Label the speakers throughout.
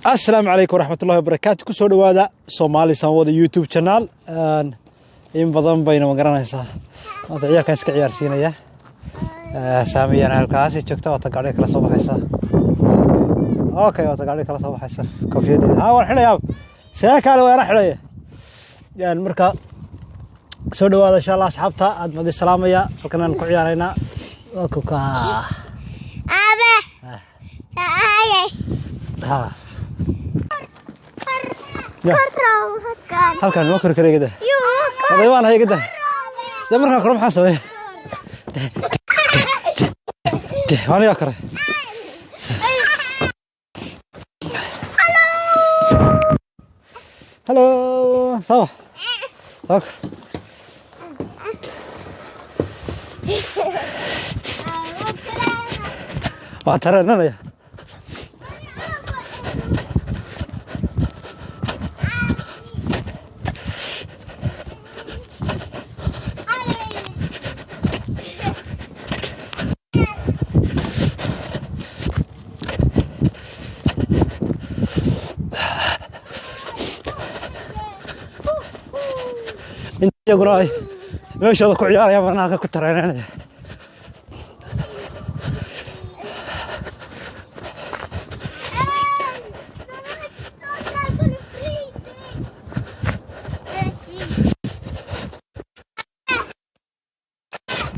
Speaker 1: Asalaamu calaykum waraxmatullahi wabarakaatu. Kusoo dhawaada Soomaali Samawada YouTube channel. In badan bayna ma garanaysaa, maanta ciyaalkan iska ciyaarsiinaya. Saamiyana halkaasi joogta, waata gaadhiga kala soo baxaysa. Okay, waata gaadhiga kala soo baxaysa kofiyadeeda. Ha, waan xidhayaa, see kaale waa yara xidhaya. Marka soo dhawaada insha Allah, asxaabta aad baan idin salaamaya. Halkan aan ku ciyaaraynaa waa kuka.
Speaker 2: Aabe. Aaye.
Speaker 1: Ha ya.
Speaker 2: Korow halkan.
Speaker 1: Halkan ma kori kara, igada.
Speaker 2: Yuu.
Speaker 1: Oday baan hay, igada. De markaan koro maxaan sameeya? Waan igaa koray. Hello, sawa soo kor. Waa tareenanaya. Iyaguna ay meeshooda ku ciyaaraya, marna halka ku tareenanaya.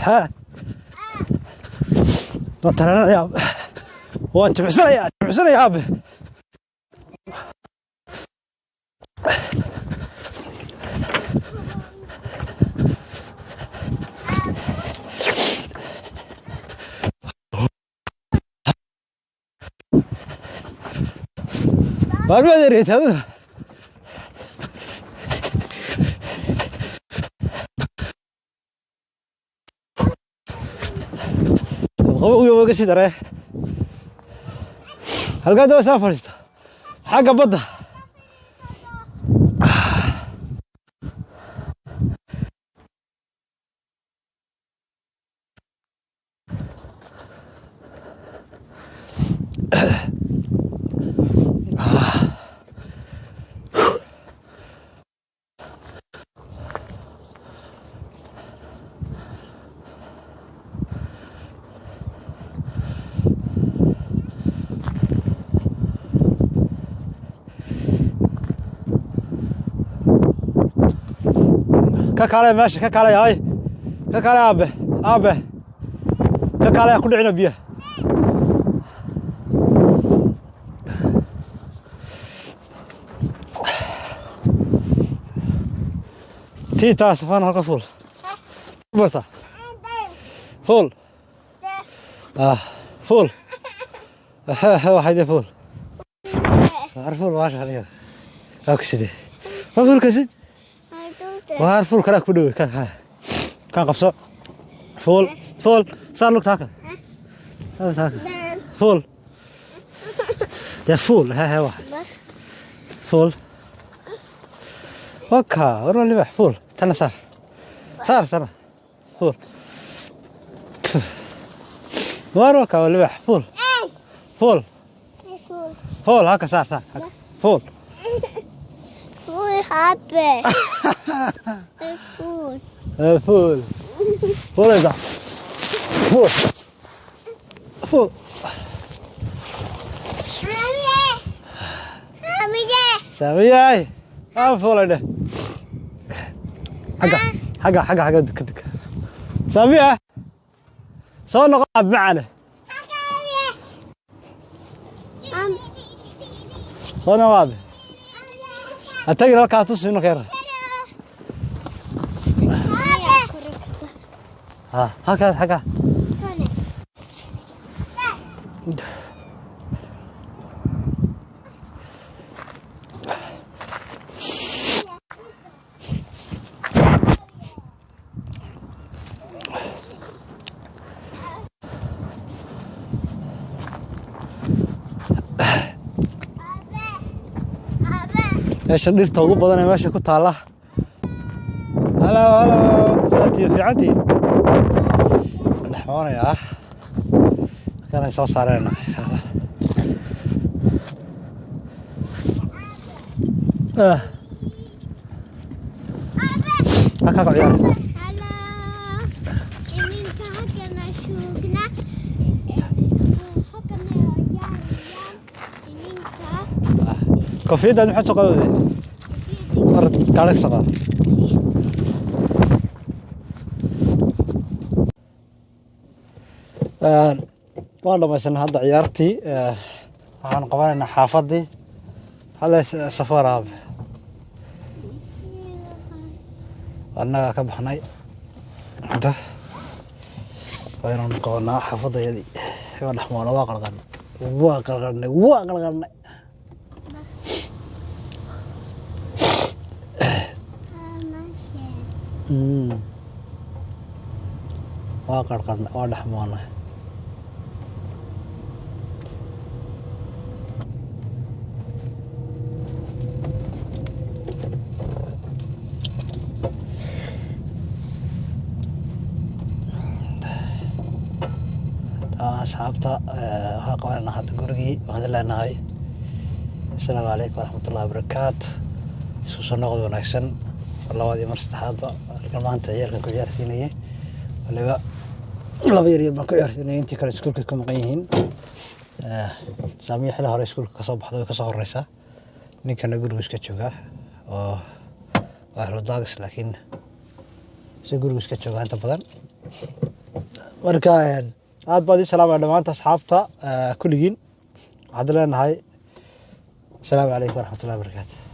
Speaker 1: Ha, waan tareenanayaa, waan jimicsanayaa, jimicsanayaa aabe. Waar ma adeereed adigu? Qabowgii waa iga sii daree. Halkaa daba soo fadhiista xagga badda. Ka kaalay meesha, ka kaalay, ay ka kaalay aabe, aabe ka kaalay, ku dhicina biyaha. Tiitaa safaan halka fuul barta, fuul, ah fuul, waxay dee fuul, waar fuul, maasha aniga waa ku sidee, ma fuul kasid, waar fuul kalaa ku dhowe, kan kan qabso, fuul, fuul, saar lugta halkan, lugta halkan, fuul dee, fuul, he he, wax fuul, waka war waa libax, fuul, tana saar, saar tana, fuul, waar waka waa libax, fuul, fuul, fuul, halka saar, saar halka, fuul.
Speaker 2: Fuul habe. Fuul.
Speaker 1: Fuul, fuulaysa, fuul, fuul. Saamiyay aan fuulay dheh, xagga, xagga, xagga, xagga, duka, duka. Saamiya, soo noqo ab macane, soo noqo aabe, ha tagin halkaa, tusi inuu ka yar. Ha, halkaas, xagga. Meesha dhirta ugu badan ee meesha ku taalla. Halo, halo, saatiyo fiicantiin dhexmoonayaa, halkaan soo saareenna insha Allah. Ah. Halkaa ku ciyaar.
Speaker 2: Hello. Iminka halkana joognaa. Halkana ciyaarayaan iminka.
Speaker 1: Koofiyaddaad maxaad soo qaaday? Orod gaadhi ka soo qaado. Waan dhamaysanay hadda ciyaartii. Waxaan qabanaynaa xaafaddii. Hada safar aabe. Annagaa ka baxnay. Hadda waa inaanu qabanaa xaafadayadii. Waa dhexmoona, waa qarqarnay. Waa qarqarnay, waa qarqarnay. Waa qarqarnay, waa dhexmoonay. Asxaabta, waxaan qabanaynaa hadda gurigii. Waxaan leenahay asalaamu calaykum waraxmatullahi wabarakaatu. Isku soo noqod wanaagsan mar labaad iyo mar saddexaadba. Halkan maanta ciyaalkan ku ciyaarsiinayay, waliba laba yar yar baan ku ciyaarsiinayay, intii kale iskuulka ka maqan yihiin. Saamiyo xili hore iskuulka kasoo baxday, way kasoo horeysaa. Ninkana gurigu iska joogaa oo waa ahlu daagas, laakiin si gurigu iska joogaa inta badan. Marka aad baad ii salaamaya dhammaanta asxaabta kulligiin. Waxaad leenahay asalaamu calaykum waraxmatullahi wabarakaatu.